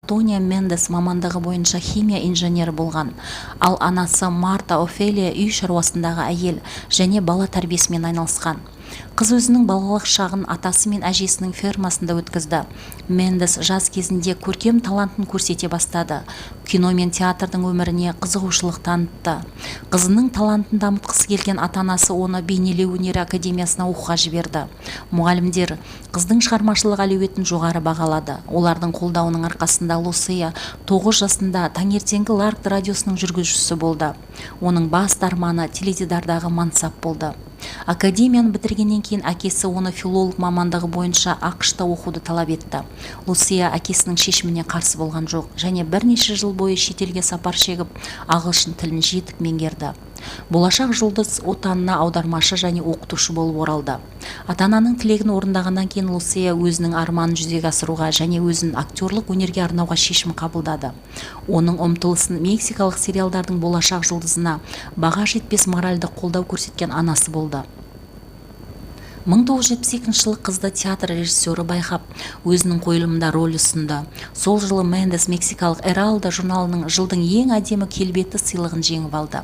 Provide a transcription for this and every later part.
Антонио Мендес мамандығы бойынша химия инженері болған, ал анасы Марта Офелия үй шаруасындағы әйел және бала тәрбиесімен айналысқан. Қыз өзінің балалық шағын атасы мен әжесінің фермасында өткізді. Мендес жас кезінде көркем талантын көрсете бастады, кино мен театрдың өміріне қызығушылық танытты. Қызының талантын дамытқысы келген ата-анасы оны бейнелеу өнері академиясына оқуға жіберді. Мұғалімдер қыздың шығармашылық әлеуетін жоғары бағалады. Олардың қолдауының арқасында Лусия 9 жасында таңертеңгі Ларк радиосының жүргізушісі болды. Оның басты арманы теледидардағы мансап болды. Академияны бітіргеннен кейін әкесі оны филолог мамандығы бойынша АҚШ-та оқуды талап етті. Лусия әкесінің шешіміне қарсы болған жоқ және бірнеше жыл бойы шетелге сапар шегіп, ағылшын тілін жетік меңгерді. Болашақ жұлдыз отанына аудармашы және оқытушы болып оралды. Ата-ананың тілегін орындағаннан кейін Лусия өзінің арманын жүзеге асыруға және өзін актерлық өнерге арнауға шешім қабылдады. Оның ұмтылысын мексикалық сериалдардың болашақ жұлдызына баға жетпес моральдық қолдау көрсеткен анасы болды. 1972 жылы қызды театр режиссері байқап, өзінің қойылымында роль ұсынды. Сол жылы Мендес мексикалық Эралдо журналының жылдың ең әдемі келбеті сыйлығын жеңіп алды.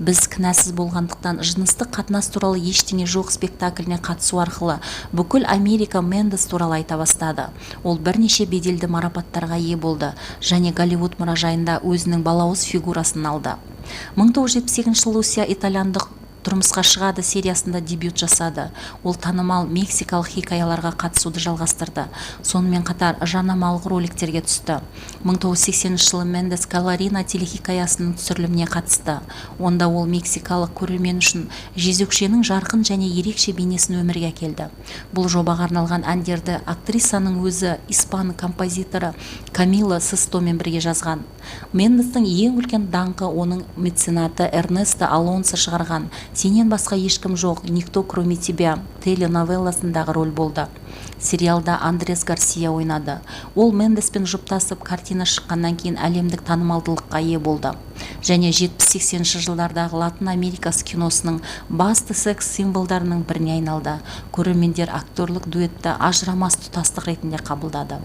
«Біз кінәсіз болғандықтан, жыныстық қатынас туралы ештеңе жоқ» спектакліне қатысу арқылы бүкіл Америка Мендес туралы айта бастады. Ол бірнеше беделді марапаттарға ие болды және Голливуд мұражайында өзінің балауыз фигурасын алды. 1978 жылы Лусия итальяндық «Тұрмысқа шығады» сериясында дебют жасады. Ол танымал мексикалық хикаяларға қатысуды жалғастырды, сонымен қатар жарнамалық роликтерге түсті. 1980 жылы Мендес «Колорина» телехикаясының түсіріліміне қатысты. Онда ол мексикалық көрермен үшін жезөкшенің жарқын және ерекше бейнесін өмірге әкелді. Бұл жобаға арналған әндерді актрисаның өзі испан композиторы Камило Сестомен бірге жазған. Мендестің ең үлкен даңқы оның меценаты Эрнесто Алонсо шығарған «Сенен басқа ешкім жоқ» «Никто кроме тебя» теленовелласындағы роль болды. Сериалда Андрес Гарсия ойнады. Ол Мендеспен жұптасып, картина шыққаннан кейін әлемдік танымалдылыққа ие болды және 70-80 жылдардағы Латын Америкасы киносының басты секс символдарының біріне айналды. Көрермендер актерлік дуэтті ажырамас тұтастық ретінде қабылдады.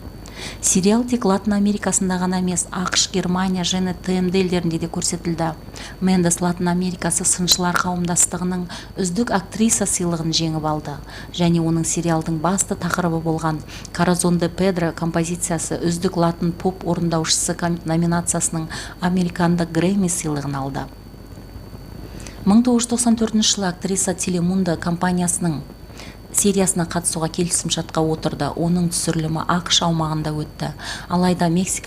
Сериал тек Латын Америкасында ғана емес, АҚШ, Германия және ТМД елдерінде де көрсетілді. Мендес Латын Америкасы сыншылар қауымдастығының үздік актриса сыйлығын жеңіп алды және оның сериалдың басты тақырыбы болған «Коразон де Педро» композициясы үздік латын поп орындаушысы номинациясының американдық Грэмми сыйлығын алды. 1994 жылы актриса Телемундо компаниясының сериясына қатысуға келісімшартқа отырды. Оның түсірілімі АҚШ аумағында өтті, алайда Мексика